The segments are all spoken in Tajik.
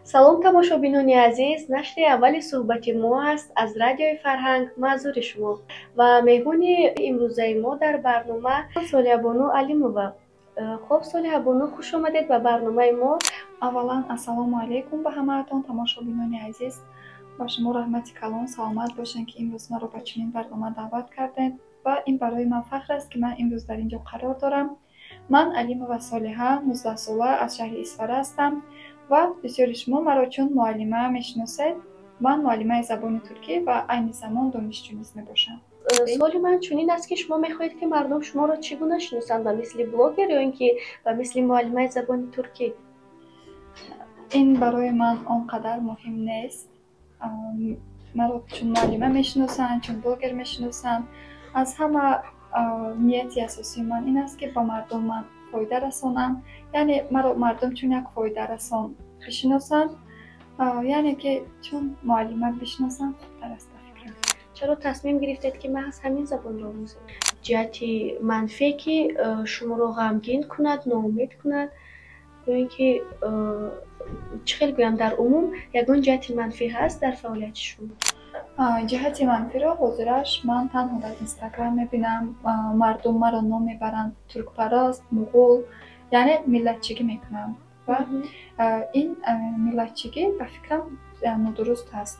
Салом, тамошобинони азиз! Нашри аввали суҳбати мо аст аз Радиои Фарҳанг манзури шумо ва меҳмони имрӯзаи мо дар барнома Солиҳабону Алимова. Хоб, Солиҳабону, хуш омадед ба барномаи мо. Аввалан, ассалому алайкум ба ҳамаатон, тамошобинони азиз. Ба шумо раҳмати калон, саломат бошед, ки имрӯз маро ба чунин барнома даъват кардед ва ин барои ман фахр аст, ки ман имрӯз дар ин ҷо қарор дорам. Ман Алимова Солиҳа, 19-сола, аз шаҳри Исфара ҳастам ва бисёри шумо маро чун муаллима мешиносед. Ман муаллимаи забони туркӣ ва айни замон донишҷӯ низ мебошам. Суоли ман чунин аст, ки шумо мехоҳед, ки мардум шуморо чӣ гуна шиносанд: ба мисли блогер ё ин ки ба мисли муаллимаи забони туркӣ? Ин барои ман он қадар муҳим нест. Маро чун муаллима мешиносанд, чун блогер мешиносанд. Аз ҳама нияти асосии ман ин аст, ки ба мардум ман фоида расонам, яъне маро мардум чун як фоидарасон бишиносанд, яъне ки чун муаллима бишиносанд, хубтар аст, ба фикрам. Чаро тасмим гирифтед, ки маҳз ҳамин забонро омӯзед? Ҷиҳати манфие, ки шуморо ғамгин кунад, ноумед кунад ё ин ки, чӣ хел гӯям, дар умум ягон ҷиҳати манфӣ ҳаст дар фаъолияти шумо? Ҷиҳати манфиро ҳозираш ман танҳо дар Инстаграм мебинам. Мардум маро ном мебаранд туркпараст, муғул, яъне миллатчигӣ мекунанд ва ин миллатчигӣ, ба фикрам, нодуруст аст,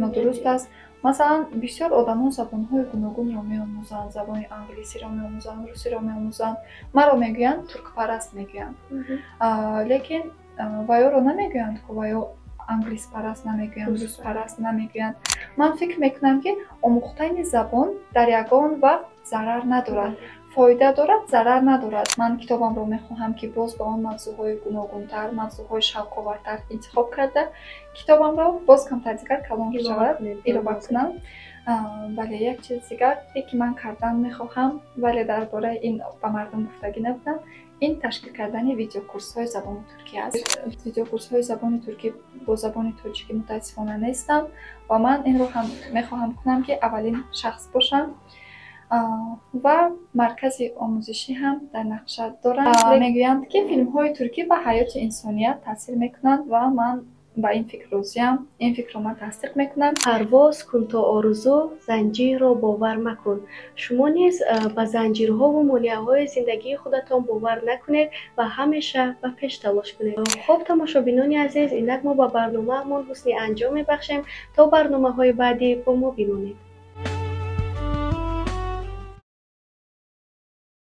нодуруст аст. Масалан, бисёр одамон забонҳои гуногунро меомӯзанд, забони англисиро меомӯзанд, русиро меомӯзанд. Маро мегӯянд туркпараст, мегӯянд, лекин ваёро намегӯянд, ку ваё англиспараст намегӯянд, руспараст намегӯянд. Ман фикр мекунам, ки омӯхтани забон дар ягон вақт зарар надорад, фоида дорад, зарар надорад. Ман китобамро мехоҳам, ки боз ба он мавзӯъҳои гуногунтар, мавзӯъҳои шавқовартар интихоб карда, китобамро боз камтар дигар калон шавад, илова кунам. Бале, як чиз дигар, ки ман кардан мехоҳам, вале дар бораи ин ба мардум гуфтагӣ набудам, ин ташкил кардани видеокурсҳои забони туркӣ аст. Видеокурсҳои забони туркӣ бо забони тоҷикӣ, мутаассифона, нестанд ва ман инро ҳам мехоҳам кунам, ки аввалин шахс бошам. Ва маркази омӯзишӣ ҳам дар нақша дорам. Мегӯянд, ки филмҳои туркӣ ба ҳаёти инсоният таъсир мекунанд ва ман ба ин фикр розиям, ин фикрро ман тасдиқ мекунам. Парвоз кун то орзу, занҷирро бовар макун. Шумо низ ба занҷирҳову монеаҳои зиндагии худатон бовар накунед ва ҳамеша ба пеш талош кунед. Хуб, тамошобинони азиз, инак мо ба барномаамон ҳусни анҷом мебахшем. То барномаҳои баъдӣ бо мо бимонед.